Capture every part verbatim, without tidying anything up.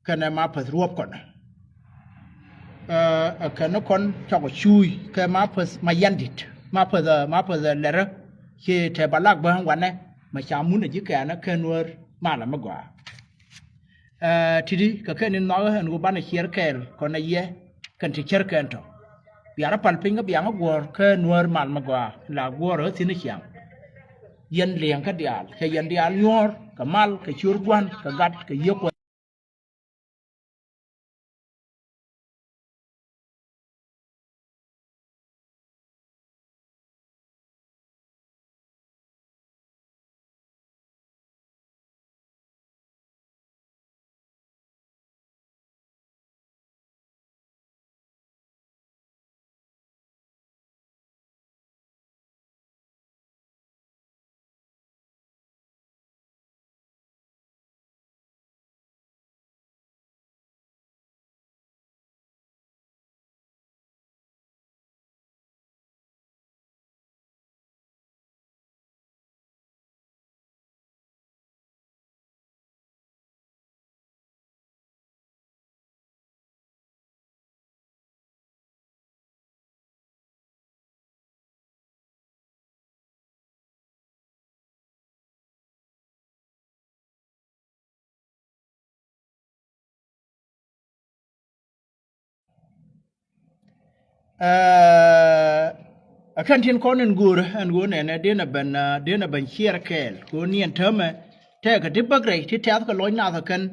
kɛnɛ ma päth ruɔ̱p kɔn. Ɛ, ɛ kɛn kɔn cɔk cuuc kɛ ma päth ma yandit, ma päth, ma päth lɛrä. Ci tɛ ba lak bä wanɛ ma ca mun ɛ ji̱ kɛɛnä kɛ Nuäär malä mi gɔaa. Ɛ, ti̱ti̱ kɛ kɛn in nhɔakä ɛn ɣöö banɛ ciɛɛr kɛɛl kɔn ɛ yɛ kɛn ti cär kɛn tɔ. Bia rɔ pal piny kä biaŋä guɔ̱ɔ̱r kɛ Nuäär mal mi gɔaa la guɔ̱ɔ̱r ɣä thi̱n ciaŋ. Yɛn liɛŋkä diaal cɛ yɛn diaal nyuɔ̱ɔ̱r kɛ mal kɛ ciöör gua̱n kɛ gat kɛ yiëë kuɔth. Ɛ, ɛ kɛn tin kɔn in go̱o̱r ɛn ɣöö nɛnɛ dee nɛ ben, ɛ, dee nɛ ben ciɛɛr kɛɛl kɛ ɣöö niɛn täämɛ tɛɛkɛ ti bäk rɛy ti tɛ̈th kɛ lɔc nath ɛ kɛn.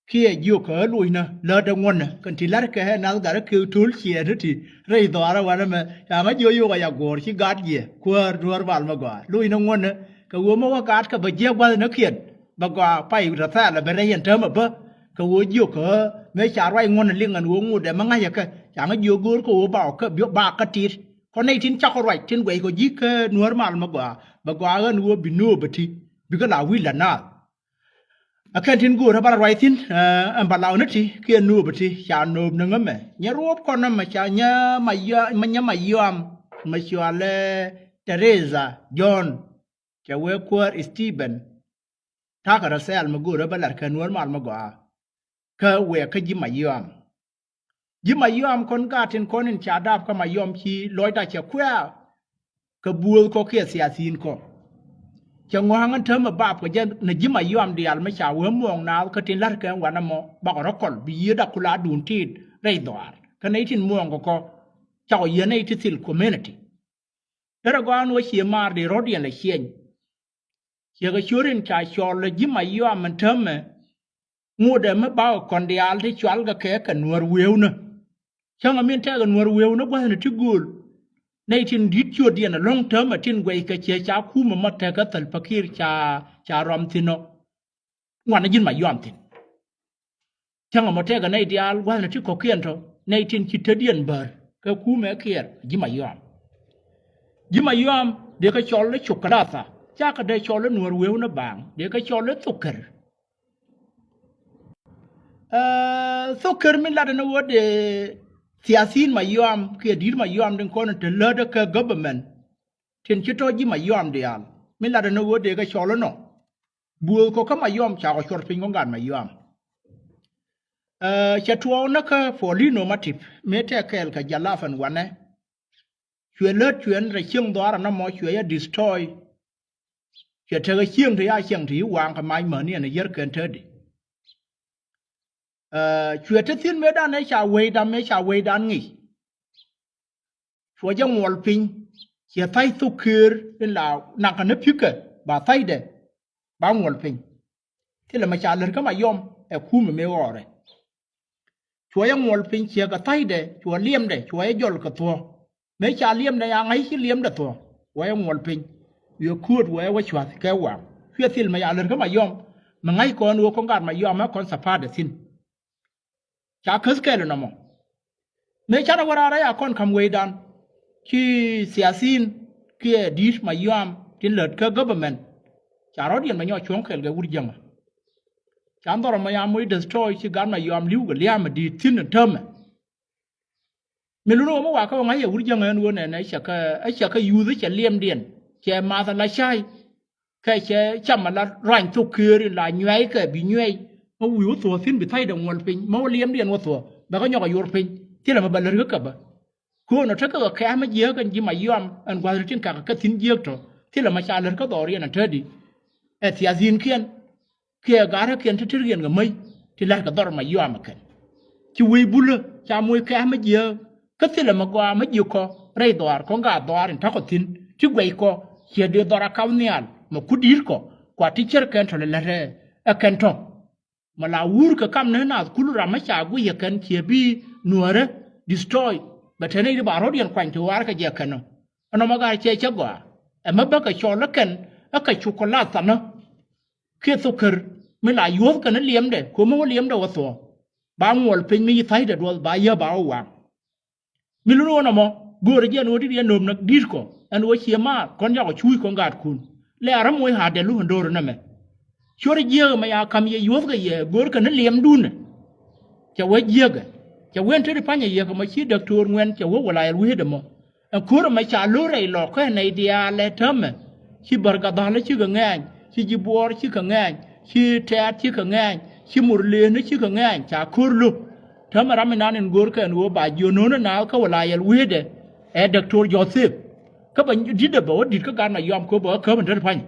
Kiɛ jiök kä lo̱cnä lätdɛ ŋuɔ̱nä kɛn ti la̱rkɛ ɛ nath gat ɛ kɛ to̱l ciɛɛt ni ti rɛy dhɔaarä wanɛ mɛ ca ŋä jiök yo̱o̱k a ya guɔ̱ɔ̱r ci gat jiɛ kuäär duäär bal mɛ gɔaa lo̱cnä ŋuɔ̱nä kɛ ɣöö mɛ wä gat kɛ bä jiɛk gua̱thnikiɛn bä gɔaa pay rɛ thɛɛl ɛ bɛ rɛy ɛn täämɛ bä kɛ ɣöö jiök kä mëë ca ruac ŋuɔ̱n liŋ ɛn ɣöö ŋotdɛ mi ŋa̱cä kɛ ca ŋä jiök go̱o̱r kɛ ɣöö ba kä tit kɔ nɛy tin cakɔ ruac tin guɛc kɔ ji̱ kä nuäär mal mɛ gɔaa bɛ gɔaa ɣän ɣöö bi nööp ɛ ti bikɛ la wi̱c la naath. Ɛ kɛn tin göörä ba la ruac thi̱n ɛn ba law ni ti kiɛ nööp ɛ ti ca nööp ni ŋämɛ nyɛ ruɔ̱ɔ̱p kɔn ɛmɛ ca nyɛ ma yɔam mɛ nyɛ ma yɔam mɛ cɔalɛ Teresa John. Cɛ wee kuäär Stephen. Ta̱a̱ kɛ rɔ thɛɛl mi go̱o̱rä bä la̱r kɛ nuäär mal mi gɔaa kä wëë kä ji̱ Mayɔam. Ji̱ Mayɔam kɔn gaat tin kɔn in ca dap kä Mayɔam ci lɔcda cɛ kuɛ̈ɛ̈ kɛ buɔth kɔ kiɛ thiathiin kɔ. Cɛ ŋɔ̱a̱ŋ in täämɛ bap kɛ jɛ nɛ ji̱ Mayɔam diaal mi ca wee muɔ̱ɔ̱ŋ naath kä tin la̱r kɛ wanɛ mɔ bakɔ rɔ kɔl bi yiëëda kula duun tiit rɛy dhɔaar kä nɛy tin muɔ̱ɔ̱ŋ kɛ kɔ. Cakɔ yiëë nɛy ti thil community. Derɛ gɔaa ɛn ɣöö ciɛ maar dee rɔ̱diɛn lɛ ciɛny. Ciɛ kɛ ciöt in ca cɔl ɛ ji̱ Mayɔam ɛn täämɛ ŋotdɛ mi bakɔ kɔn diaal ti cual kɛ kɛ kɛ nuäär wëëunä. Cäŋ ɛ min tɛkɛ nuäär wëëunä gua̱thni ti gööl. Nɛy tin di̱t ciötdiɛn ɛlɔ̱ŋ täämɛ tin guɛckɛ ciɛ ca kumɛ mɔ tekɛ Thäl Pakir ca ca rɔm thi̱n ɔ. Ŋuanɛ ji̱n Mayɔam thi̱n. Cäŋ ɛmɔ tɛkɛ nɛy diaal gua̱thni ti kɔ̱kiɛn tɔ nɛy tin ci tetdiɛn bär kɛ kumɛ kiɛɛr ji̱ Mayɔam. Ji̱ Mayɔam dee kɛ cɔl i̱ cuk kɛ da̱tha cakɛ dee cɔl i̱ nuäär wëëu ni baaŋ dee kɛ cɔl i̱ thok ker. Ɛ, thok ker min latdɛ ni ɣöö dee thiathiin Mayɔam kiɛ di̱t Mayɔam din kɔn in te lätdɛ kɛ government. Tin ci tɔ̱ ji̱ Mayɔam diaal min latdɛ ni ɣöö dee kɛ cɔl inɔ. Buɔth kɔ kä Mayɔam cakɔ cuɔr piny kɔn gat Mayɔam. Ɛ, cɛ tuɔɔk näkä Paulino Matip mëë tɛk kɛɛl kɛ jalap ɛn wanɛ. Cuɛ lät cuɛ ni rɛ cieŋ dhɔaar ɛn ɛmɔ cuɛ yɛ destroy. Cuɛ tekɛ cieŋ ti ya cieŋ ti i̱ waŋ kɛ mac mäni ɛn ɛ yär kɛn tätdi. Ɛ, cuɛ te thi̱n mëëdan ëë ca wecdan mëë ca wecdan ŋic. Cuɔ jɛ ŋuɔl piny ciɛ tha̱c thok ker in la naŋkɛ ni pi̱kɛ ba tha̱cdɛ ba ŋuɔl piny. Thilɛ mɛ ca lät kä Mayɔm ɛ kumɛ mëë ɣɔɔrɛ. Cuɔ jɛ ŋuɔl piny ciɛ kɛ tha̱cdɛ cuɔ liɛmdɛ cuɔ jɛ jɔl kɛ thuɔ̱k. Mëë ca liɛmdɛ ya ŋa̱c ci liɛmdɛ thuɔ̱k wä jɛ ŋuɔl piny. Wiɛ kuöt wä jɛ wä cua̱th kɛ waŋ cuɛ thil mɛ ca lät kä Mayɔm. Mɛ ŋa̱c kɔn wä kɔn gat Mayɔm ɛ kɔn thapa̱a̱tdɛ thi̱n. Ca käth kɛl ɛnɔmɔ. Mëë canɛ wä raar ɛ ya kɔn ka̱m wecdan ci thiathiin kiɛ di̱t Mayɔam tin lät kä government. Ca rɔ̱diɛn mɛ nyɔk cuɔ̱ŋ kɛl kɛ wur jäŋä. Ca dhɔrɔ mɛ ya moc destroy ci gat Mayɔam li̱w kɛ lia̱a̱mɛ di̱i̱t thi̱n ɛ täämɛ. Mi luni wä mi wakä wä ŋa̱c ɛ wur jäŋä ɛn ɣöö nɛnɛ cɛ kɛ ɛ cɛ kɛ yuuth ɛ cɛ liɛmdiɛn cɛ math ɛ la cay. Kɛ cɛ cam ala ruany thok ker in la nyuɛy kɛ bi nyuɛy. Kä wi̱i̱ wä thuɔ̱ɔ̱ thi̱n bi tha̱a̱cdɛ ŋuɔl piny, mi wä liɛmdiɛn wä thuɔ̱ɔ̱, bɛ kɛ nyɔk a yuɔr piny. Thilɛ mi bɛ lät kä käpä. Köönɔ tekɛ kɛ kɛ̈m mi jiääk kɛn ji̱ Mayɔm ɛn gua̱thni tin kakä kä thi̱n jiääk tɔ̱. Thilɛ mi ca lät kä dhɔriɛn ɛn tätdi. Ɛ thiathi̱nkiɛn kiɛ ga̱räkiɛn ti tëriɛn kɛ mäc ti la̱tkɛ dhɔr Mayɔm ɛ kɛn. Ci wec bulä ca moc kɛ̈m mi jiääk. Kä thilɛ mi gɔaa mi ji̱ kɔ rɛy dhɔaar kɔn gaat dhɔaar in ta̱kɔ thi̱n ti guɛc kɔ. Ciɛ dee dhɔr a kap nhial mɛ kut di̱i̱t kɔ kua ti cär kɛn tɔ̱ lɛ la̱t ɛ kɛn tɔ̱. Mɛ la wur kɛ kam ni naath kul ram mi ca guic ɛ kɛn ciɛ bi nuäärä destroy. Bɛ te nɛy di ba rɔ̱diɛn kuany ti waar kɛ jɛ kɛn ɔ. Ɛnɔ mɛ gaat cɛ cä gɔaa. Ɛmɛ bä kɛ cɔl ɛ kɛn ɛ kɛ cuk kɔ lath thanä. Kiɛ thok kär mi la yuɔ̱th kɛn ɛ liɛmdɛ ko̱mɛ wä liɛmdɛ wä thuɔ̱ɔ̱. Ba ŋuɔl piny mi yi tha̱cdɛ duɔth ba yä ba wä waŋ. Mi lun ɣän ɛmɔ göörä jɛ ɛn ɣöö di̱t yɛ nööm näk di̱t kɔ ɛn ɣöö ciɛ maar kɔn nyakɔ cuuc kɔn gaatkun. Lɛ a räm wec ha̱a̱dɛ luk ɛn do̱r ɛn ɛmɛ. Ciöt jiääk ɛmɛ ya ka̱m yɛ yuɔ̱thkɛ yɛ göörkɛ ni liɛmdun ɛ. Cɛ wee jiääkɛ cɛ wee ɛn te ti pa̱nyɛ yɛ kɛ mɔ ci däktoor ŋuɛn cɛ wee wä la yɛl wecdɛ mɔ. Ɛn ko̱r ɛmɛ ca lo̱r rɛy lɔkä ɛ nɛy diaal ɛ täämɛ. Ci bär gadhal cikɛ ŋɛ̈ny, ci ji̱ buɔɔr cikɛ ŋɛ̈ny, ci tɛ̈t cikɛ ŋɛ̈ny, ci mor lëëni cikɛ ŋɛ̈ny ca ko̱r lo̱k. Täämɛ ram inan in görkɛ ɛn ɣöö ba jiö no̱o̱n ɛ naath kä wä la yɛl wecdɛ. Ɛ däktoor Jɔthep. Kä bɛ di̱tdɛ bɛ wä di̱t kä gat Mayɔm köp bɛ wä käp in te ti pa̱nyɛ.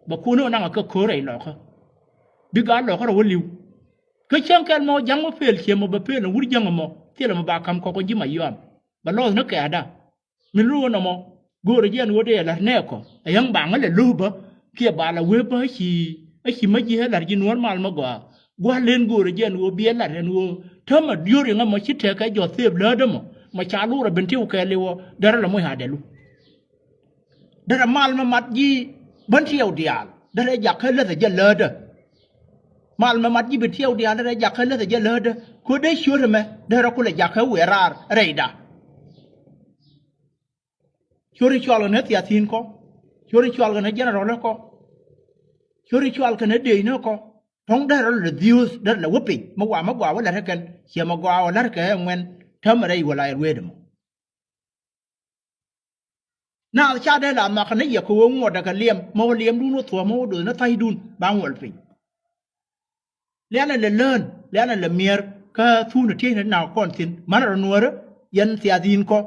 Bɛ kuɔni wä naŋ ɛ kä ko̱r rɛy lɔkä. Bi gat lɔkä rɔ wä li̱w. Kä cäŋ kɛl mɔ ja̱ŋ wä pëël ciɛ mɔ bɛ pëël ni wur jäŋ ɛmɔ thilɛ mɔ ba ka̱m kɔk in ji̱ Mayɔm. Bɛ lɔth ni kɛ̈ɛ̈da. Mi lo̱o̱n ɛmɔ göörä jɛ ɛn ɣöö dee ɛ la̱t nɛɛkɔ ɛ yäŋ ba ŋä lɛ lo̱o̱ bä. Kiɛ ba la wee bä ci ɛ ci mä ji̱ ɛ la̱t ji̱ nuɔ̱ɔ̱r mal mä gɔaa. Gua̱l len göörä jɛ ɛn ɣöö bi ɛ la̱t ɛn ɣöö täämɛ diöör in ɛmɔ ci tekɛ Jɔthep läätdä mɔ mɔ ca lurɛ ben tiw kɛɛliw ɔ. Derɛ lɛ moc ha̱a̱dɛ lu. Derɛ mal mɛ mat ji̱ ben tiɛw diaal derɛ jakä läthɛ jɛ läätdä. Mal mɛ mat ji̱ ben tiɛw diaal derɛ jakä läthɛ jɛ läätdä. Ko̱dɛ ciöt ɛmɛ derɛ kulɛ jakä wëë raar rɛyda. Ciöt i̱ cɔal kɛ ni thiathi̱n kɔ. Ciöt i̱ cɔal kɛ ni jɛnɛrɔl kɔ. Ciöt i̱ cɔal kɛ ni dëëcni kɔ. Tɔ̱ŋ derɛ lɛ dhiööth derɛ lɛ wä piny mi wa mi gɔaa wä la̱t ɛ kɛn ciɛ mi gɔaa wä la̱t kɛ ɛ ŋuɛn. Täämɛ rɛy wä la yɛl wecdɛ mɔ. Naath ca dee la nhɔakä ni yɛ kɛ ɣöö ŋuɔtdɛ kɛ liɛm mɛ wä liɛmdun wä thuɔ̱ɔ̱m mɛ wä do̱th ni tha̱cdun ba ŋuɔl piny. Lianɛ lɛ lään lianɛ lɛ miɛr kä thuun ɛ tiecnɛ ti nak kɔn thi̱n. Manɛ rɔ nuäärä yɛn thiathi̱n kɔ.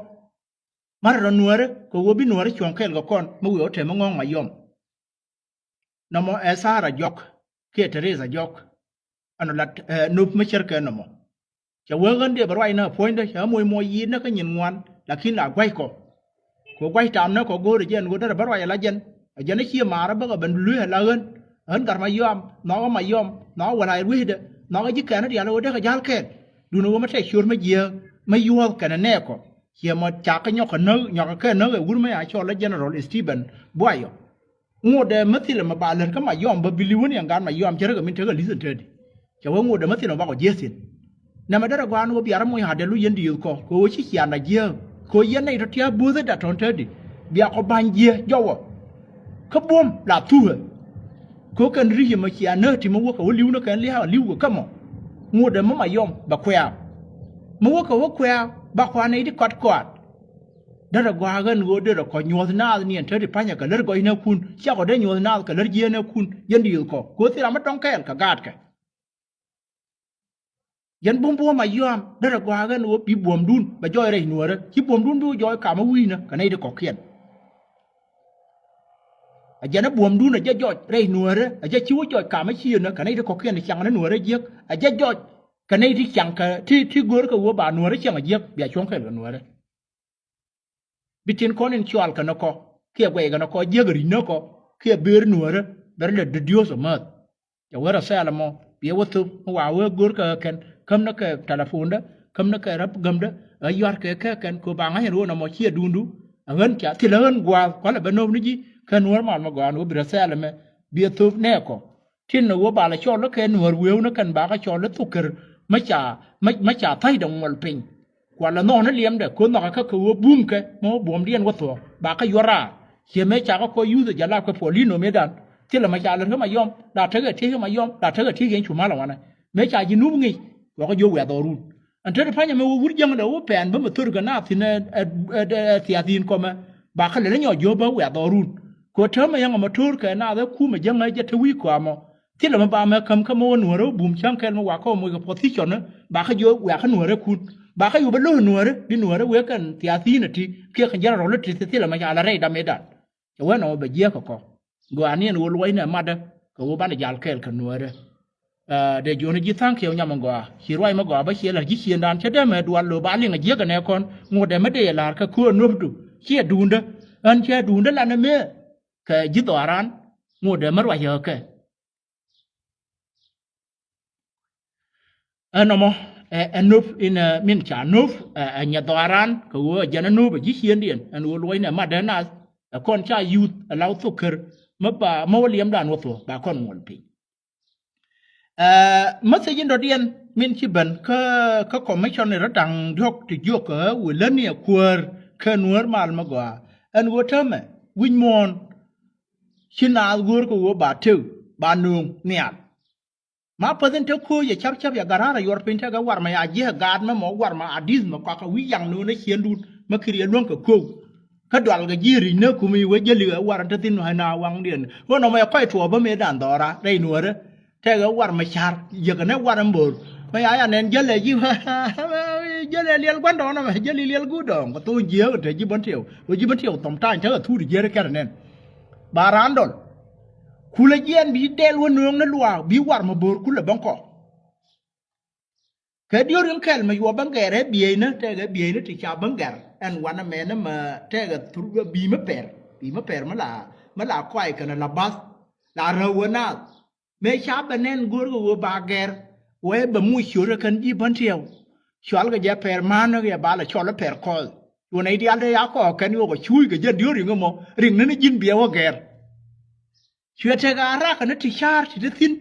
Manɛ rɔ nuäärä kɛ ɣöö bi nuäärä cuɔ̱ŋ kɛɛl kɛ kɔn mi wiɛ wä tɛm mi ŋɔ̱ɔ̱ŋ Mayɔm. Nɔmɔ ɛ Thara Jɔk kiɛ Theresa Jɔk. Ɛn lat nöp mi cärkɛ nɔmɔ. Cɛ wee ɣän dee bɛ ruac ni ɛ puɔ̱nydä cɛ ɣä moc muɔc yiitnä kä nyin ŋuan. Lakin la gua̱ckɔ kɛ gua̱c tamnä kɔ go̱o̱rɛ jɛ ɛn ɣöö derɛ bä ruac ala jɛn. Ɛ jɛn ɛ ciɛ maarä bäkɛ ben luee ala ɣän. Ɣän gat Mayɔm nhɔkä Mayɔm nhɔkä wä la yɛl wecdɛ. Nhɔkä ji̱ kɛn diaal ɣöö dee kɛ ja̱l kɛɛl. Duundɛ ɣöö mi tɛk ciöt mi jiääk mi yuɔ̱ɔ̱th kɛnɛ nɛɛkɔ. Ciɛ mɔ cakɛ nyɔk kɛ näk nyɔk kɛ kɛ näk ɛ wur mi a cɔl ɛ General Stephen Buayɔ. Ŋotdɛ mi thilɛ mi ba lät kä Mayɔm bä bi li̱w wä ni ɛn gaat Mayɔm cä rɛ kɛ min tekɛ li̱th in täätdi. Cɛ wee ŋotdɛ mi thilɛ mi bakɔ jiäth thi̱n. Nɛmɛ derɛ gɔaa ni wä bia rɔ moc ha̱a̱dɛ lu yɛn diëëth kɔ kɛ ɣöö ci ciaŋda jiääk kɛ ɣöö yɛn nɛy tɔ tia̱a̱ bööthäda tɔ̱n täätdi. Bia kɔ ba̱ny jiääk jɔwä. Kä buɔ̱m la thuukä. Kɛ ɣöö kɛn ri̱c ɛmɔ cia nääk ti mi wäkɛ wä li̱w ni kɛn lia̱a̱ li̱w kɛ kä mɔ. Ŋotdɛ mi Mayɔm bɛ kuɛ̈ɛ̈. Mi wäkɛ wä kuɛ̈ɛ̈ ba kɔaŋ nɛy ti kɔt kɔaat. Derɛ gɔaa ɣän ɣöö derɛ kɔ nyuɔ̱th naath ni ɛn te ti pa̱nyɛ kɛ lär gɔcnɛkun ciakɔ dee nyuɔ̱th naath kɛ lär jieenɛkun. Yɛn diëëth kɔ kɛ ɣöö thil ram mi tɔ̱ŋ kɛɛl kɛ gaatkɛ. Yɛn buɔ̱m buɔ̱m Mayɔm derɛ gɔaa ɣän ɣöö bi buɔ̱mdun bɛ jɔɔc rɛy nuäärä ci buɔ̱mdun bi wä jɔɔc kamä wi̱i̱nä kɛ nɛy ti kɔ̱kiɛn. Ɛ jɛn ɛ buɔ̱mdun ɛ jɛ jɔc rɛy nuäärä ɛ jɛ ci wä jɔc kamä ciëënä kɛ nɛy ti kɔ̱kiɛn ti ciaŋ ni nuäärä jiäk ɛ jɛ jɔc kɛ nɛy ti ciaŋ kɛ ti ti görkɛ ɣöö ba nuäärä ciaŋ ɛ jiäk bia cuɔ̱ŋ kɛɛl kɛ nuäärä. Bi tin kɔn in cual kɛ ni kɔ kiɛ guɛy kɛ ni kɔ jiäk ri̱c ni kɔ kiɛ ber nuäärä bɛ rɔ lɛ dödiöth ɔ mäth. Cɛ wee rɔ thɛɛl ɛmɔ biɛ wä thop mi wa wee gör kɛ kɛn käm ni kɛ telefondä käm ni kɛ rap gämdä ɛ yuar kɛ kɛ kɛn kɛ ba ŋa̱c ɛn ɣöö nɔmɔ ciɛ duundu. Ɛ ɣän ca thilɛ ɣän gua̱a̱th kualɛ bɛ nöp ni ji̱ kɛ nuäär mal mi gɔaa ni wä bi rɔ thɛɛl ɛmɛ biɛ thop nɛɛkɔ. Tin ni wä ba lɛ cɔl kɛ nuäär wëëu ni kɛn ba kɛ cɔl thok kär mi ca mi ca tha̱cdɛ ŋuɔl piny. Kualɛ nhɔk ni liɛmdɛ ko̱ nhɔkä kä kɛ ɣöö bumkɛ mi wä buɔ̱mdiɛn wä thuɔ̱k ba kä yuɔr raar. Ciɛ mëë ca kä kɔ yuth ɛ jɛ lap kɛ puɔl li̱n nöm yetdan. Thilɛ mɛ ca lät kä Mayɔm la tekɛ tiec kä Mayɔm la tekɛ tiec yɛn cu mal ɛ wanɛ. Mëë ca ji̱ nup ŋic wä kä jiök wiath ɣɔrun. Ɛn te ti pa̱nyɛ mi wä wur jäŋdɛ wä pɛn bä mi thör kɛ naath thi̱n ɛ thiathi̱n kɔmɛ. Ba kä lɛl inyɔ jiök bä wiath ɣɔrun. Kɛ ɣöö täämɛ yäŋ ɛmɔ töör kɛ naath ɛ kumɛ jäŋ ɛ jɛ te wi̱i̱ kɔamɔ. Thilɛ mi ba mɛ käm kä mi wä nuäärä wä bum cäŋ kɛl mi wakä wä moc kɛ position ni ba kä jiɔ wiakä nuäärä kun ba kä yop a lo̱o̱ nuäärä bi nuäärä wek kɛn thiathi̱n a ti kiɛ kɛn jɛn a rɔl a ti thilɛ mi ca la rɛy dam idan. Cɛ wee nɔmɔ bɛ jiɛk kɛ kɔ gɔaa ni ɛn ɣöö luɔcnɛ matdä kɛ ɣöö banɛ jal kɛɛl kɛ nuäärä. Dee jiɔni ji̱ tha̱a̱ŋ kiɛw nyam in gɔaa ci ruac mi gɔaa bä ciɛ la̱r ji̱ ciëndan cä dee mɛ dual lo̱o̱ ba liŋ a jiäk ɛnɛ kɔn ŋot dee mi dee yɛ la̱r kɛ köö nuɔ̱pdu ciɛ duundä. Ɣän cɛ duundä lanɛ mëë kɛ ji̱ dhɔaaran ŋot dee mi ruac yɛ kɛ. Ɛn nɔmɔ ɛ nöp in min ca nöp ɛ nyɛ dhɔaaran kɛ ɣöö ɛ jɛn ɛ nöp ɛ ji̱ ciëndiɛn ɛn ɣöö luɔcnɛ matdä naath ɛ kɔn ca yuth ɛ la wä thok ker mi ba mi wä liɛmdan wä thuɔ̱k ba kɔn ŋuɔl piny. Ɛ message in dɔ̱diɛn min ci ben kä kä commission in rɔ da̱ŋ diɔ̱k ti jiök ɛ wëläni ɛ kuäär kɛ nuäär mal mi gɔaa ɛn ɣöö täämɛ wi̱c muɔ̱ɔ̱n ci naath göör kɛ ɣöö ba tëk ba nööŋ nhial. Ma päth in te kööc yɛ cap cap yɛ gat raar a yuɔr piny tekɛ war mɛ ya jiɛ gaat mɛ mɔ war mɛ a di̱th mɛ kɔakɛ wi̱c yaŋ no̱o̱n a ciendun mɛ kir yɛ luäŋ kɛ köök. Kä dual kɛ ji̱ ri̱c ne kum i̱ wee jäli ɛ war in te thi̱n ɛ na waŋdiɛn ɣöö nɔmɔ yɛ kɔc tuɔɔk bä mëëdan dhɔra rɛy nuäärä. Tekɛ war mɛ ca̱r yäkɛ ne war in bo̱o̱r mɛ ya ya nɛn jälɛ ji̱ jälɛ liɛl gua̱ndɔɔŋ nɔmɛ jäli liɛl guut dɔɔŋ kɛ thok jiääk in te ji̱ bän tiɛw ɣöö ji̱ bän tiɛw thɔm ta̱a̱ny tekɛ thuut jiääk kɛn nɛn. Ba raan dɔl kulɛ jiɛɛn bi dɛl wä nööŋ ni luaak bi war mi bo̱o̱r kulɛ bäŋ kɔ. Kɛ diöör in kɛl mi yuɔ bäŋ gɛr ɛ bieyni tekɛ bieyni ti ca bäŋ gɛr ɛn wanɛ mɛni mɛ tekɛ thur bi mi pɛr bi mi pɛr mi la mi la kɔay kɛn la bath la räw wä naath. Mëë ca bɛ nɛn go̱o̱rkɛ ɣöö ba gɛr wee bɛ muc ciöt ɛ kɛn ji̱ bän tiɛw. Cualkɛ jɛ pɛr män ni kɛ ba lɛ cɔl ɛ pɛr kɔɔth. Cuɔ nɛy diaal te ya kɔɔk kɛn ɣöö kɛ cuuc kɛ jɛn diöör riŋ ɛmɔ riŋ ni ni ji̱n biɛ wä gɛr. Cuɛ tekɛ a rakä ni ti ca̱a̱r ti ti thi̱n.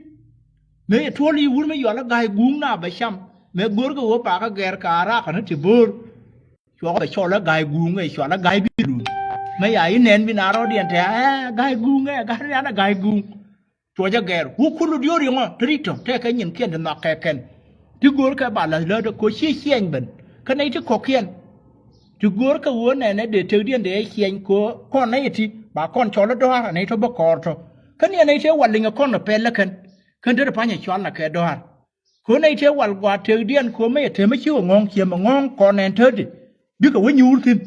Mëë yɛ tuɔl i̱ wur mi yual ɛ ga̱a̱c guuŋ na bɛ cam mëë go̱o̱rkɛ ɣöö ba kä gɛr kɛ a rakä ni ti bo̱o̱r. Cuɔkɛ bɛ cɔl ɛ ga̱a̱c guuŋ ɛ cual ɛ ga̱a̱c bi̱i̱dun. Mëë ya i̱ nɛn bi na rɔɔdiɛn te ɛ ga̱a̱c guuŋ ɛ ga̱a̱c rian ɛ ga̱a̱c guuŋ. Tuɔcä gɛr wä kulu diöör yäŋä te ri̱t tɔ̱ tekɛ nyinkiɛn ti nhɔak kɛ kɛn. Ti göörkɛ ba läth lätdä ko̱ ci ciɛny ben kä nɛy ti kɔ̱kiɛn. Ti göörkɛ ɣöö nɛnɛ dee tëkdiɛn dee ciɛny ko̱ kɔn nɛy ti ba kɔn cɔl i̱ dɔ̱a̱r anɛy tɔ̱ bä kɔɔr tɔ̱. Kä ni anɛy tëë wal liŋɛ kɔn ɛ pɛl ɛ kɛn. Kɛn te ti pa̱nyɛ cɔal na kɛ dɔ̱a̱r. Ko̱ nɛy tëë wal gua̱a̱r tëkdiɛn ko̱ mɛ yɛ te mi cikɛ ŋɔ̱ŋ ciɛ mɛ ŋɔ̱ŋ kɔn nɛn te ti bikɛ wä nyuur thi̱n.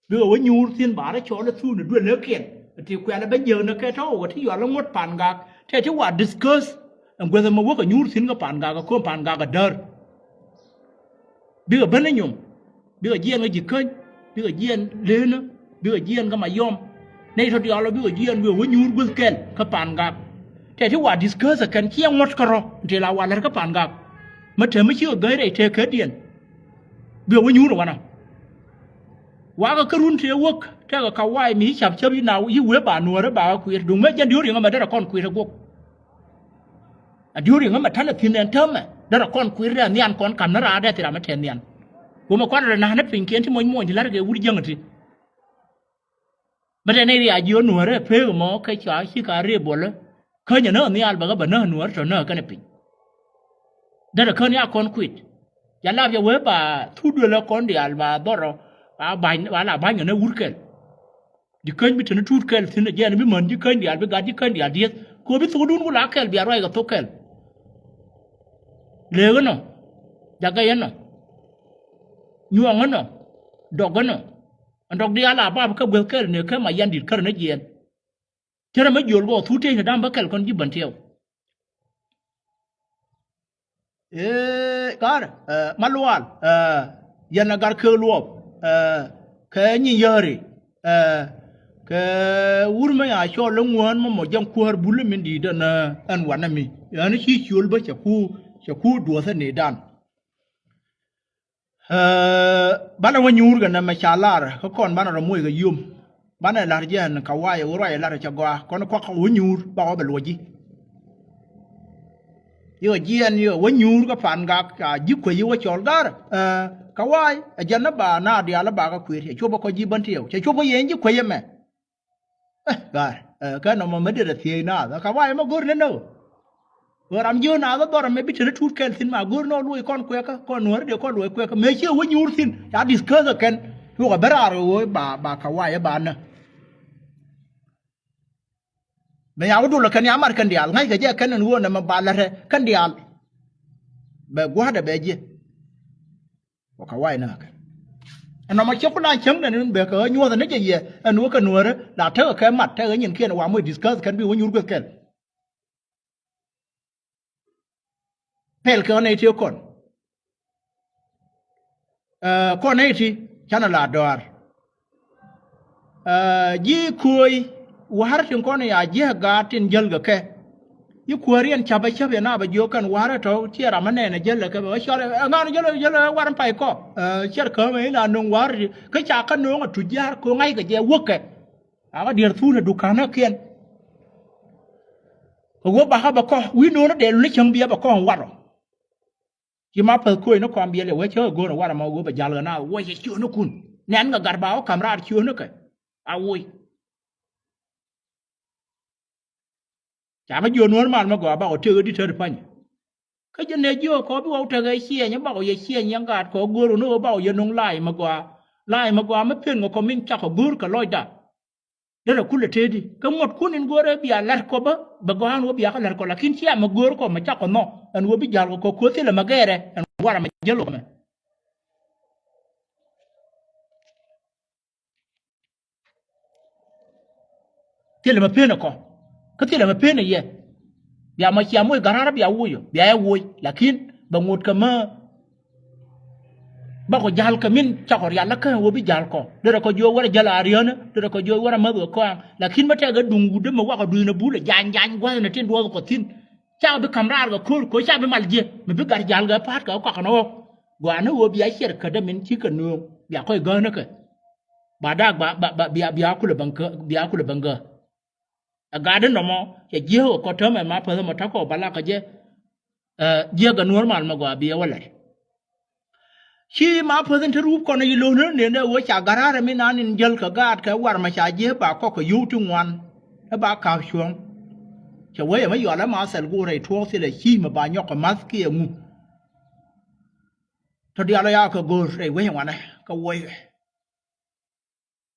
Bikɛ wä nyuur thi̱n ba rɔ cɔɔl ɛ thuun ɛ duël ɛ kiɛn. Ti kuɛl ɛ ben jiäk ni kɛ tɔ̱ wä ti yual ɛ ŋuɔ̱t pa̱a̱n gak tɛ ti wa discuss. Ɛn guäth ɛmɛ wäkɛ nyuur thi̱n kä pa̱a̱n gak ɛ ko̱n pa̱a̱n gak ɛ däär. Bikɛ ben ɛ nyom bikɛ jiɛɛn kä ji̱ käny bikɛ jiɛɛn le̱e̱nä bikɛ jiɛɛn kä ma yɔm. Nɛy tɔ̱ diaal ɔ bikɛ jiɛɛn bikɛ wä nyuur guäth kɛl kä pa̱a̱n gak. Tɛ ti wa discuss ɛ kɛn ciɛ ŋuɔ̱t kärɔ ti la wa lɛr kä pa̱a̱n gak. Mä te mi cikɛ gäy rɛy tëëkädiɛn. Bikɛ wä nyuur ɛ wanɔ. Wakä kä run tëë wäk tekɛ ka wa̱a̱ mi ci ca̱p cäp i̱ na i̱ wee ba nuäärä ba kä kui̱r duŋ mëë jɛn diöör yäŋä mɛ derɛ kɔn kui̱r ɛ guɔ̱k. A diöör yäŋä mɛ ta̱lɛ thi̱n ɛn täämɛ derɛ kɔn kui̱r dee nhian kɔn ka̱m ni raar dee thil ram mi tɛth nhian. Wä mɛ kuat rɛ na̱a̱n ni pinykiɛn ti muɔ̱ny muɔ̱ny ti la̱t kɛ wut jäŋ ti. Bä tɛn i̱ ria jiö nuäärä pek mɔ kɛ cua ci ka ri buɔlä. Känyä ni nhial bɛ kä bɛ näk nuäärä tɔ näk kɛnɛ piny. Derɛ kän ya kɔn kuit. Ya lap ya wee ba thut duël ɛ kɔn diaal ba dhɔrɔ ba ba̱ny ba la ba̱ny kɛn ɛ wur kɛl. Ji̱ käny bi teni tuut kɛl thi̱n ɛ jiɛn bi män ji̱ käny diaal bi gat ji̱ käny diaal dieth. Kɛ ɣöö bi thokdun ku la kɛl bia ruac kɛ thok kɛl. Leek ɛnɔ. Jakɛ ɛnɔ. Nyuɔ̱ŋ ɛnɔ. Dɔk ɛnɔ. Ɛn dɔk diaal a bap kä gueth kɛl ni kä ma yan di̱t kärɛ ni jiɛɛn. Cärɛ mi jiöl gɔɔ thut tëëc ni da̱ŋ bä kɛl kɔn ji̱ bän tiɛw. Ee, kar, ee, ma lual, ee, yɛn a gar kek luɔp, ee, kɛ nyi yääri, ee, kɛ wur mɛ ya cɔl iŋuään mɔ mɔ jɛn kuäär bul min di̱i̱t ɛn, ee, ɛn wanɛ mi. Ɛn ci ciöl bä cɛ ku, cɛ ku duɔth ɛn i̱dan. Ee, banɛ wä nyuur kɛ nɛmɛ ca lar kä kɔn banɛ rɔ moc kɛ yom. Banɛ lar jɛ ɛn ka wa̱a̱ yɛ wä ruac ɛ lar cɛ gɔaa kɔn kuak kɛ wä nyuur ba wä bɛ luɔc ji̱. Yɛ jiɛn yɛ wä nyuur kä pa̱a̱n gak ca ji̱ kuec yɛ wä cɔl gar. Ee, ka wa̱a̱ ɛ jɛn ni ba na diaal ba kä kui̱r cɛ cuɔp kä ji̱ bän tiɛw cɛ cuɔp kä yɛn ji̱ kuec ɛmɛ. Ɛ, gaa, ɛ, kɛ nɔmɔ mi dit a thiec naath, ɛ, ka wa̱a̱ ɛmɛ go̱r ni nä. Ɣöö ram jiöön naath ɛ dhɔr ɛmɛ bi te ni tuut kɛl thi̱n ma go̱r ni ɔ luɔc kɔn kuɛkä, kɔn nuääri dee kɔn luɔc kuɛkä. Mëë ciɛ wä nyuur thi̱n, ca discuss ɛ kɛn. Luɔk ɛ ben raar ɣöö ba, ba ka wa̱a̱ ɛ ba nä. Bɛ ya wä dul kɛn ya mar kɛn diaal, ŋa̱ckɛ jɛ kɛn ɛn ɣöö nɛmɛ ba la̱tɛ kɛn diaal. Bɛ gua̱a̱dɛ bɛ jiɛ. Wä kɛ way näk kɛn. Ɛn nɔmɔ ciɛ ku la cäŋ nɛn in bɛ kɛ ɣä nyuɔ̱th ni jɛ yɛ ɛn ɣöö kɛ nuäärä la tekɛ kɛ mat tekɛ nyinkiɛn wa moc discuss kɛn bi wä nyuur gueth kɛl. Pɛl kɛ ɣän nɛy ti kɔn. Ɛ, kɔn nɛy ti canɛ la dɔaar. Ɛ, ji̱ kuööy wa̱r tin kɔn ya ji̱ gaat tin jäl kɛ kɛ. Ji̱ kuääriɛn ca̱pɛ cäp yɛ na bɛ jiök kɛn wa̱r ɛ tɔ̱ ciɛ ram ɛ nɛn ɛ jäl ɛ kɛ bɛ wä cɔl ɛ ŋa̱n jäl ɛ jäl ɛ war in pay kɔ. Ɛ, ciɛr kämɛ in a nöŋ wa̱r ti kä ca kä nöŋ ɛ tuc jiaar ko̱ ŋa̱ckɛ jɛ wäkɛ. Akä diɛr thun ɛ duka̱näkiɛn. Kɛ wä bakä bɛ kɔ wi̱i̱ no̱o̱n dɛl ni cäŋ biɛ bɛ kɔ ŋuarɔ. Ci ma päth kuɔ̱c ni kɔm biɛl ɛ wee cä kɛ go̱o̱r ɛ warɛ ma wee bɛ jal kɛ na wee cɛ ciöönikun. Nɛn kɛ gat ba wä ka̱m raar ciöönikɛ. A woc. Ca ŋä jiö nuɔ̱ɔ̱r mal mi gɔaa bakɔ tëk ɛ di̱t tet pa̱ny. Kä jɛ nɛ jiö kɔ bi wä wä tekɛ ciɛny bakɔ yɛ ciɛny yɛn gaat kɔ go̱o̱r wä ni wä bakɔ yɛ nuŋ la̱a̱c mi gɔaa. La̱a̱c mi gɔaa mi pen kɛ kɔ min cakɔ go̱o̱r kɛ lɔcda. Derɛ kulɛ tëëdi kä ŋuɔ̱tkun in go̱o̱rɛ bia la̱r kɔ bä bɛ gɔaa ɛn wä bia kä la̱r kɔ lakin cia mi go̱o̱r kɔ mi cakɔ nhɔ ɛn wä bi ja̱l kɔ kɔ kuäär thilɛ mi gɛɛrɛ ɛn warɛ mi jäl kɔ mɛ. Thilɛ mɛ pen ɛ kɔ kä thilɛ mɛ pen ɛ yɛ. Bia mɔ cia moc gat raar bia woc ɔ bia yɛ woc lakin bɛ ŋot kɛ mä. Bakɔ ja̱l kɛ min cakɔ rial lä kä wä bi ja̱l kɔ derɛ kɔ jiö wärɛ jäl a riänä derɛ kɔ jiö wärɛ mäth kɛ kɔaŋ lakin mä tɛkɛ duŋ wut dee mɛ wakɔ dui̱n ɛ bul ɛ jany jany gua̱th ɛn ɛ tin duɔth kɔ thi̱n. Cakɔ bi ka̱m raar kɛ ko̱r ko̱ cakɔ bi mal jiɛ mɛ bi gat ja̱l kɛ pa̱a̱t kɛ kɔakɛ nɔ ɣɔk. Gua̱a̱nä wä bia ciɛr kädä min cikɛ nööŋ bia kɔc gäänä kɛ. Ba daak ba ba bia bia kulɛ bäŋ kä bia kulɛ bäŋ gä. Ɛ gat in nɔmɔ cɛ jiäk ɛ kɔ täämɛ ma päth ɛmɔ ta̱kɔ ba lak kɛ jɛ. Ɛ jiäk ɛ nuɔ̱ɔ̱r mal mɛ gɔaa bi ɛ wä la̱t. Ci ma päth in te rup kɔn i̱ lo̱n ni ni ni wee ca gat raar ɛmi nan in jäl kɛ gaat kɛ war mɛ ca jiäk ba kɔk kɛ yio̱w ti ŋuan. Ɛ ba ka̱p cuɔ̱ŋ. Cɛ wee ɛmɛ yɔal ɛ ma thɛl go̱o̱r rɛy tuɔɔk thilɛ ci mɛ ba nyɔk kɛ ma̱th kiɛ ŋu. Tɔ diaal ɔ ya kɛ go̱o̱r rɛy wee ŋuanɛ kɛ wuɔy.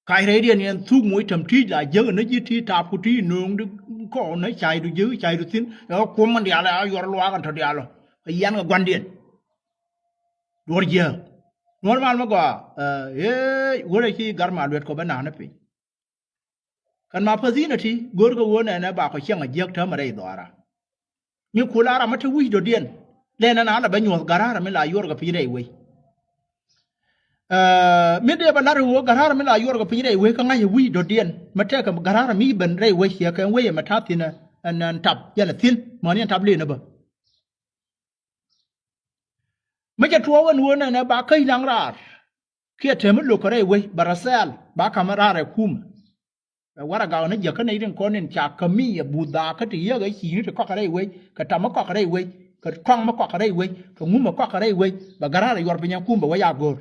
Kac rɛydiɛn yɛn thuk moc täm ti̱i̱c la jiäk ni ji̱ ti tap ku ti nööŋ di kɔn ni caydu jiäk caydu thi̱n ɛ kuɔm min diaal a yuɔr luaak ɛn tɔ diaal ɔ. Ɛ yɛn kɛ gua̱ndiɛn. Duɔr jiäk. Nuɔr mal mi gɔaa. Ɛ ɣöö wärɛ ci gar ma luet kɔ bä na̱a̱n ni piny. Kɛn ma päth inɛ ti go̱o̱rkɛ ɣöö nɛnɛ bakɔ ciɛŋ a jiäk täämɛ rɛy dhɔaara. Mi kul a ram mi te wi̱c dɔ̱diɛn lɛn ɛn a lɛ bɛ nyuɔ̱th gat raar mi la yuɔrkɛ piny rɛy wec. Ɛ mi dee bɛ la̱r ɣöö gat raar mi la yuɔrkɛ piny rɛy wec kä ŋa̱c ɛ wi̱c dɔ̱diɛn mi tɛkɛ gat raar mi ben rɛy wec ciɛ kɛn wec ɛmɛ ta̱th thi̱n ɛn ɛn tap yɛn ɛ thi̱n mäni ɛn tap lëënä bä. Mi cɛ tuɔɔk ɛn ɣöö nɛnɛ ba käc naŋ raar kiɛ tɛm mi lo̱k kɛ rɛy wec bɛ rɔ thɛɛl ba ka̱m raar ɛ kumɛ. Ɛ warɛ gak ni jiäkä nɛy tin kɔn in ca kämi ɛ buth dhaakä ti yiäk ɛ ci̱i̱ni ti kɔk kɛ rɛy wec kɛ tam mi kɔk kɛ rɛy wec kɛ kɔaŋ mi kɔk kɛ rɛy wec kɛ ŋum mi kɔk kɛ rɛy wec bɛ gäraar ɛ yuɔr piny ɛ kum bɛ wec a go̱o̱r.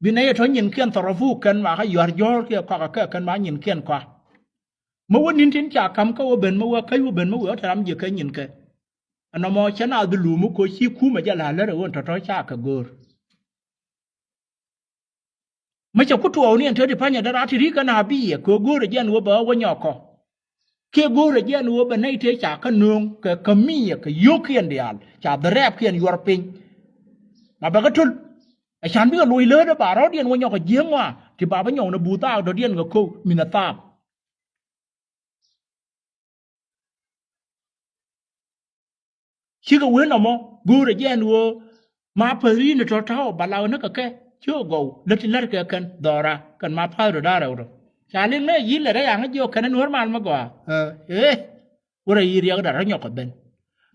Bi nɛy ɛ tɔ nyinkiɛn thɔrɔfu kɛn makä yua̱r jɔ̱ɔ̱r kiɛ kɔakä kɛ kɛn ma nyinkiɛn kɔa. Mi wä ni̱n tin ca ka̱m kä wä ben mi wä käc wä ben mi wee wä te ram jiɛ kɛ nyinkɛ. Ɛnɔmɔ cɛ naath bi luumi koci kumɛ jɛ la̱r lär ɛ ɣöö ɛn tɔ̱tɔ̱ ca kɛ go̱o̱r. Mi cɛ ku tuɔɔkni ɛn te ti pa̱nyɛ dee rat ti ri̱i̱k kɛn a biɛ kɛ ɣöö go̱o̱rɛ jɛ ɛn ɣöö bɛ ɣä wä nyɔk kɔ. Kiɛ go̱o̱rɛ jɛ ɛn ɣöö bɛ nɛy tëë ca kä nööŋ kɛ kämiɛ kɛ yio̱o̱kiɛn diaal ca dhɛ rɛɛpkiɛn yuɔr piny. Ma bɛ kɛ töl. Ɛ can bikɛ loc läätdä ba rɔ̱diɛn wä nyɔk kɛ jiääk ŋɔaa ti ba bä nyɔk ni buth thaak dɔ̱diɛn kɛ ko̱k mi̱th ɛ thaap. Cikɛ wee nɔmɔ go̱o̱rɛ jɛ ɛn ɣöö ma päth ri̱i̱n tɔ̱ ta̱wä ba lak ni kɛ kɛ ci ɣä gɔw lät ti la̱t kɛ kɛn dhɔra kɛn ma pa̱th rɔ da̱rɛ wä rɔ. Ca liŋ nɛ yi̱n lɛ rɛy aŋä jiɔk kɛn ɛ nuäär mal mi gɔaa. Ɛ ëë. Wä rɛy yi̱ riɛkdä rɔ nyɔk kɛ ben.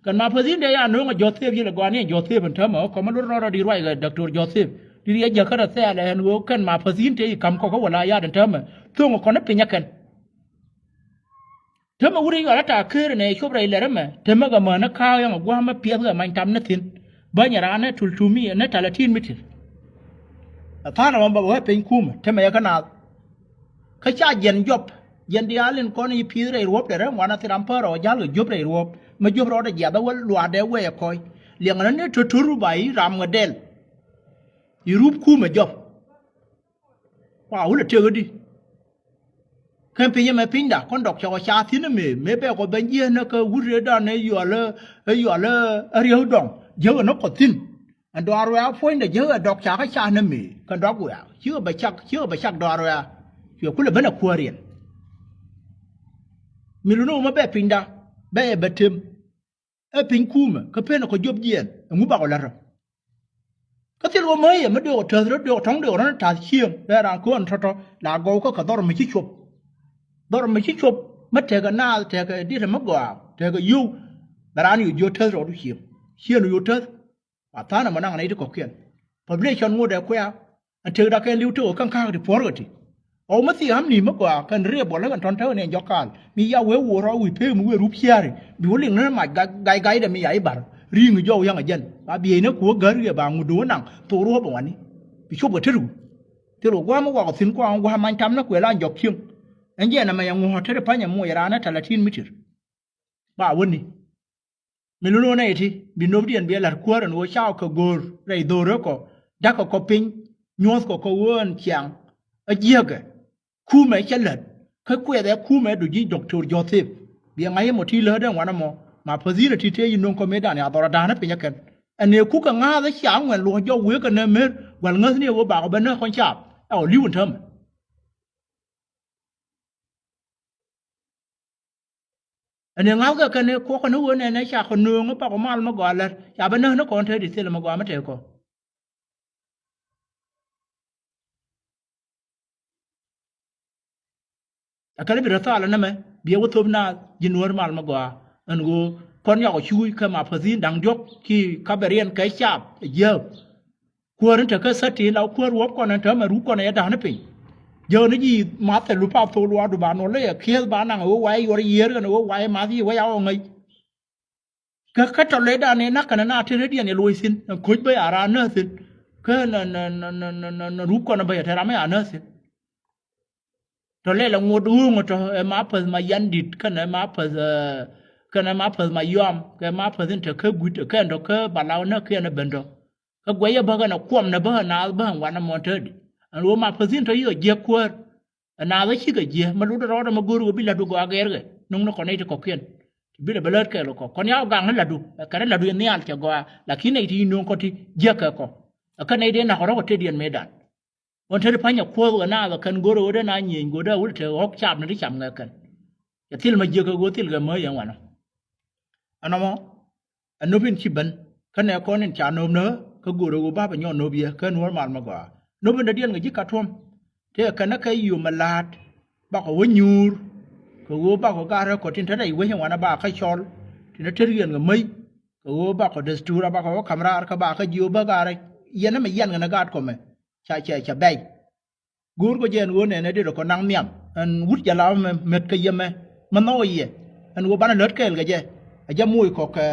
Kɛn ma päth in dee ya no̱o̱ŋ ɛ Jɔthep yiël ɛ gɔaa ni ɛ Jɔthep ɛn täämɛ ɣä kɔmä lot rɔɔdɔ di̱t ruac kɛ Doctor Jɔthep. Di̱t yɛ jäkä rɔ thɛɛl ɛ ɛn ɣöö kɛn ma päth in tëë i̱ ka̱m kɔk kä wä la yaat ɛn täämɛ. Tho̱o̱ŋ ɛ kɔn i̱ piny ɛ kɛn. Täämɛ wut i̱ yɔal ɛ ta̱a̱ ker ɛnɛ cop rɛy lɛr ɛmɛ täämɛ kɛ mään ɛ ka̱a̱k yɔ̱ŋ ɛ gua̱a̱m ɛ piɛth kɛ many tam ni thi̱n. Bäny ɛ raan ɛ tul tumi ɛ ni talatin mitir. Ɛ tha̱a̱n ɛmɔ bɛ wee piny kumɛ täämɛ yɛ kä naath. Kä ca jiɛn jɔp jiɛn diaal in kɔn i̱ pi̱i̱th rɛy ruɔ̱p dɛ rɛm wanɛ thil ram pär ɔ ja̱l kɛ jiöp rɛy ruɔ̱p. Mi jiöp rɔɔdɛ jiath ɛ wä luaatdɛ wee ɛ kɔc liɛŋɛ ni ni to̱to̱ru ba i̱ ram ŋɛ dɛl. I̱ rup kumɛ jɔp. Wa wulɛ tëk ɛ di. Kɛn piny ɛmɛ pinyda kɔn dɔk cɔk ɛ ca thi̱n ɛ mëë mëë bɛ kɔ ben jiɛn ɛ kɛ wut rëëdan ɛ yual ɛ yual ɛ riäk dɔŋ jiäk ɛ ni kɔ thi̱n. Ɛn dɔaar wɛ̈ɛ̈ a puɔ̱nydɛ jiäk ɛ dɔk ca kä ca ni mëë kɛn dɔak wɛ̈ɛ̈ cikɛ bɛ cak cikɛ bɛ cak dɔaar wɛ̈ɛ̈. Cuɛ kulɛ ben ɛ kuäär yɛn. Mi luni wä mɛ bɛ pinyda bɛ ɛ bɛ tem. Ɛ piny kumɛ kä pen ɛ kɔ jop jiɛɛn ɛŋu bakɔ lät rɔ. Kä thil wä mäyɛ mi döök ɔ täth rɔ döök ɔ tɔ̱ŋ döök ɔ rɔ̱n tath cieŋ rɛɛ raan köön tɔ̱tɔ̱ la gɔw kä kɛ dhɔr mi ci cuɔp. Dhɔr mi ci cuɔp mi tekɛ naath tekɛ diet mi gɔaa tekɛ yio̱w. Bɛ raan yo̱ jiö täth rɔɔdu cieŋ cieŋ yo̱ täth. Wa tha̱a̱n ɛmɔ naŋ nɛy ti kɔ̱kiɛn. Population ŋot ɛ kuɛ̈ɛ̈. Ɛn tëkda kɛn li̱w tëk ɣöö kɛn ka̱a̱k ti puɔ̱r kɛ ti. Ɣɔw mi thia̱a̱m ni mi gɔaa kɛn riee buɔl ɣän tɔ̱n tɛ̈wä ni ɛn jɔk kaal mi ya wee wo̱o̱r ɣɔw wi̱i̱ pek mi wee rup cia̱a̱ri bi wä liŋ ni mac gay gaydɛ mi ya i̱ ba̱r. Ri̱i̱ŋ jɔw yaŋ ɛ jɛn ba bieyni ku wä gäär riee ba ŋut di wä naŋ thok ruɔ̱p ɛ wani. Bi cop kɛ tet wä thil wä gua̱a̱m mi wakɔ thi̱n kuaŋ gua̱a̱m many tam ni kuël an jɔk cieŋ. Ɛn jɛn ɛmɛ yɛ ŋuɔ̱ɔ̱t tet ɛ pa̱ny ɛ muɔc raan ɛ talatin mitir. Ba wäni. Mi lun wä nɛy ti bi nöpdiɛn bi ɛ la̱t kuäär ɛn ɣöö cakɔ kɛ go̱o̱r rɛy dho̱o̱rä kɔ da̱kɛ kɔ piny nyuɔ̱thkɔ kɛ ɣöö ɛn ciaŋ. Ɛ jiäkɛ kumɛ cä lät kä kuɛth ɛ kumɛ du ji̱ Doctor Joseph. Bi ɛ ŋa̱c ɛmɔ ti läätdä ɛn wanɛ mɔ ma päthi̱n ɛ ti tëë yi nöŋ kɔ mëëdan ya dhɔr ɛ da̱a̱n ɛ piny ɛ kɛn. Ɛn ëë kukɛ ŋa̱a̱th ɛ cia ŋuɛn luɔ̱c jɔk wëë kɛ nɛ mer gua̱l ŋäthni ɛ ɣöö bakɔ ben nä kɔn caap ɛ ɣɔ li̱w ɛn täämɛ. Ɛn ëë ŋa̱thkɛ kɛn ëë kuɔkɛ ni ɣöö nɛnɛ ca kɔ nööŋ ɛ bakɔ mal mi gɔaa lät ca bä näk ni kɔn te di thilɛ mi gɔaa mi tëë kɔ. Ɛ kɛn i̱ bi rɔ thaal ɛn ɛmɛ bi ɛ wä thop naath ji̱ nuäär mal mi gɔaa. Ɛn ɣöö kɔn yɔk ɛ cuuc kɛ ma päthi̱n da̱ŋ diɔ̱k ki ka bɛ riɛn kɛ caap ɛ jiääk. Kuäär in te kä thäti la kuäär wuɔ̱p kɔn ɛn täämɛ ruk kɔn ɛ yɛ da̱n ni piny. Jäk ni ji̱ mathɛ lup a thok luaakdu ba nuɔl lä yɛ kieth ba naŋ ɛ wä wa̱i̱ yuɔr yiëër kɛn ɛ wä wa̱i̱ math yiëë wä ya ɣɔw ŋäc. Kä kä tɔ lɛcdan ɛ nak kɛn ɛ na te rediɛn yɛ luɔ̱c thi̱n ɛn ko̱c bä ya raan nääth thi̱n. Kä nɛ nɛ nɛ ruk kɔn ɛ bä yɛ te ram ɛ ya nääth thi̱n. Tɔ lɛl ɛ ŋot ɣööŋ ɛ tɔ ɛ ma päth ma yan di̱t kɛn ɛ ma päth ɛ kɛn ɛ ma päth ma yuam kɛ ma päth in te kä gui̱t ɛ kɛn tɔ kä balaw näk kiɛn ɛ ben tɔ. Kä guɛcä bäkɛ nɛ kuɔm nɛ bäkɛ naath bäkɛ ŋuan ɛmɔ te di. Ɛn ɣöö ma päthi̱n tɔ yiëë jiäk kuäär. Ɛ naath ɛ cikɛ jiäk mɛ lutdɛ rɔɔdɛ mɛ go̱o̱r ɣöö bi la̱tdu gɔaa gɛɛrkɛ no̱ŋ ni kɔn nɛy ti kɔ̱kiɛn. Ti bi lɛ bɛ läät kɛɛl kɛ kɔ kɔn yaw gaŋ ni la̱tdu ɛ kɛn ni la̱tdu in nhial cɛ gɔaa lakin nɛy ti yi no̱o̱ŋ kɔ ti jiäk kɛ kɔ. Ɛ kɛn nɛy dee nak rɔ̱k ɛ tëëdiɛn mëëdan. Ɣän te ti pa̱ny ɛ kuɔth ɣä naath ɛ kɛn go̱o̱r ɣöö dee na nyieny go̱o̱r dee a wul te ɣɔ̱k caap ni ti cam ŋɛ kɛn. Cɛ thil mɛ jiäk kɛ ɣöö thil kɛ määc ɛn wanɔ. Ɛnɔmɔ ɛ nöp in ci ben kä nɛ kɔn in ca nöp nä kä go̱o̱rɛ ɣöö bapɛ nyɔk nöp yɛ kä nuɔ̱ɔ̱r mal mi gɔaa. Nöp in dɔ̱diɛn kɛ ji̱ ka tuɔ̱m tëë kɛn ɛ kɛ yom ɛ la̱a̱t. Bakɔ wä nyuur kɛ ɣöö bakɔ gaat rɛ kɔ tin te rɛy wec in wanɛ ba kä cɔl tin te riɛn kɛ mäc. Kɛ ɣöö bakɔ dästur a bakɔ wä ka̱m raar kä ba kä jiö bä gaat rɛ yɛn ɛmɛ yɛn kɛn ɛ gaat kɔmɛ ca cɛ cɛ bɛy. Go̱o̱r kɔ jɛ ɛn ɣöö nɛnɛ dee rɔ kɔ naŋ nhiam ɛn wut jɛ la mɛ met kɛ yɛmɛ mɛ nhɔw yɛ. Ɛn ɣöö banɛ lät kɛɛl kɛ jɛ ɛ jɛ moc kɔ kɛ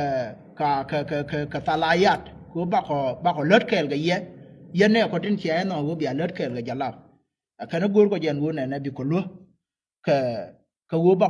ka kɛ kɛ kɛ kɛ thalayat kɛ ɣöö bakɔ bakɔ lät kɛɛl kɛ yɛ. Yɛn nɛ kɔ tin ciɛ ɛn nhɔk ɣöö bia lät kɛɛl kɛ jɛ la. Ɛ kɛn ɛ go̱o̱r kɔ jɛ ɛn ɣöö nɛnɛ bi kɔ luä kɛ kɛ ɣöö bakɔ